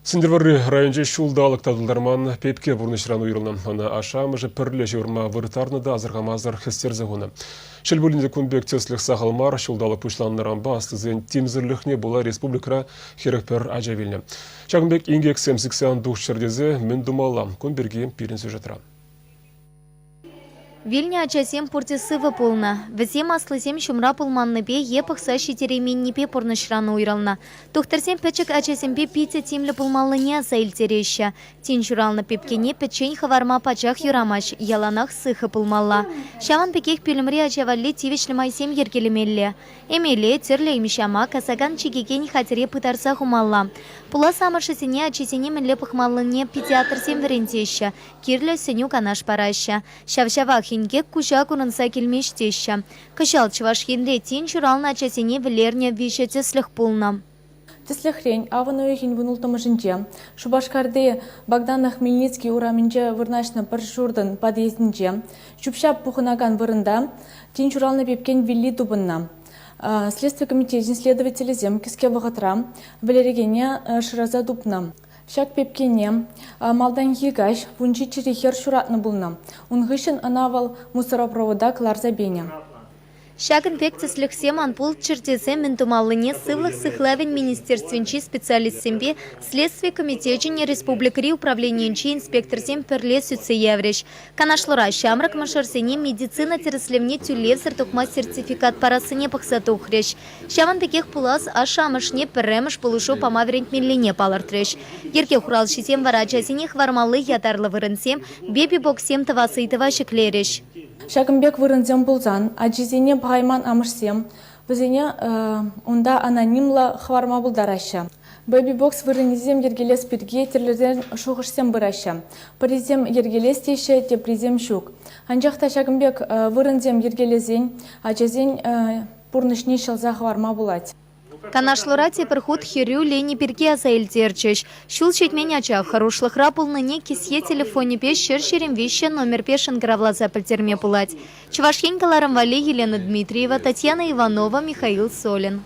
Сӗнтӗрвӑрри районӗнче ҫулталӑк та тултарман пепке пурнӑҫран уйрӑлнӑ. Ӑна ашшӗ-амӑшӗ пӗрле ҫывӑрма вырттарнӑ та асӑрхамасӑр хӗстерсе хунӑ. Шел пулин те, кун пек тӗслӗх сахал мар. Ҫулталӑк пуҫланнӑранпа аслисен тимсӗрлӗхне пула республикӑра 41 ача вилнӗ. Ҫакӑн пек инкексем сиксе ан тухчӑр тесе мӗн тумалла? Кун пирки пирӗн сюжетра. Вилнӗ ачасем пурте сывӑ пулнӑ. Вӗсем аслисем ҫумра пулманнипе е пӑхса ҫитерейменнипе пурнӑҫран уйрӑлнӑ. Тухтӑрсем пӗчӗк ачасемпе питӗ тимлӗ пулмаллине аса илтереҫҫӗ. Тин ҫуралнӑ пепкене пӗччен хӑварма пачах юрамасть, яланах сыхӑ пулмалла. Ҫавӑн пекех пӳлӗмри ача валли тивӗҫлӗ майсем йӗркелемелле. Эмеле, тӗрлӗ им-ҫама, касакан чикекен хатӗре пытарса хумалла. Пулас амӑшӗсене ачисене мӗнле пӑхмаллине педиатрсем вӗрентеҫҫӗ. Кирлӗ сӗнӳ-канаш параҫҫӗ. Ҫав-ҫавах инкек куҫа курӑнса килмест теҫҫӗ. Кӑҫал Чӑваш Енре тин ҫуралнӑ ачасене вӗлернӗ виҫӗ тӗслӗх пулнӑ. Тӗслӗхрен, авӑн уйӑхӗн вунулттӑмӗшӗнче Шупашкарти Богдана Хмельницкий урамӗнче вырнаҫнӑ пӗр ҫуртӑн подъездӗнче ҫӳп-ҫап пухӑнакан вырӑнта тин ҫуралнӑ пепкен вилли тупӑннӑ. Следстви комитечӗн следователӗсем кӗске вӑхӑтра вӗлерекене шыраса тупнӑ. Ҫак пепкене малтанхи каҫ вунҫиччӗри хӗр ҫуратнӑ пулнӑ. Ун хыҫҫӑн ӑна вӑл мусоропровода кӑларса пенӗ. Ҫакӑн пек тӗслӗхсем ан пулччӑр тесе мӗн тумаллине Сывлӑх сыхлавӗн министерствинчи специалистсемпе Следстви комитечӗн республикӑри управленийӗнчи инспекторсем пӗрле сӳтсе яврӗҫ. Канашлура ҫамрӑк мӑшӑрсене медицина тӗрӗслевне тӳлевсӗр тухма сертификат парассине пӑхса тухрӗҫ. Ҫавӑн пекех пулас ашшӗ-амӑшне пӗрремӗш пулӑшу пама вӗрентмеллине палӑртрӗҫ. Йӗрке хуралҫисем вара ачасене хӑвармалли ятарлӑ вырӑнсем, беби-бокссем тӑвас ыйтӑва ҫӗклерӗҫ. Ҫакӑн пек вырӑнсем пулсан ачисене пӑхайман амӑшсем вӗсене унта анонимлӑ хӑварма пултараҫҫӗ. Бэби-бокс вырӑнӗсем йӗркелес пирки тӗрлӗрен шухӑшсем пыраҫҫӗ. Пӗрисем йӗркелес теҫҫӗ, теприсем ҫук. Анчах та ҫакӑн пек вырӑнсем йӗркелесен ачасен пурнӑҫне ҫӑлса хӑварма пулать. Канашлура тепӗр хут хӗрӳ лини пирки аса илтерчӗҫ. Ҫул ҫитмен ача хӑрушлӑхра пулнине кӗсье телефонӗпе 123 номерпе шӑнкӑравласа пӗлтерме пулать. Чӑваш Ен кӑларӑм валли Елена Дмитриева, Татьяна Иванова, Михаил Солин.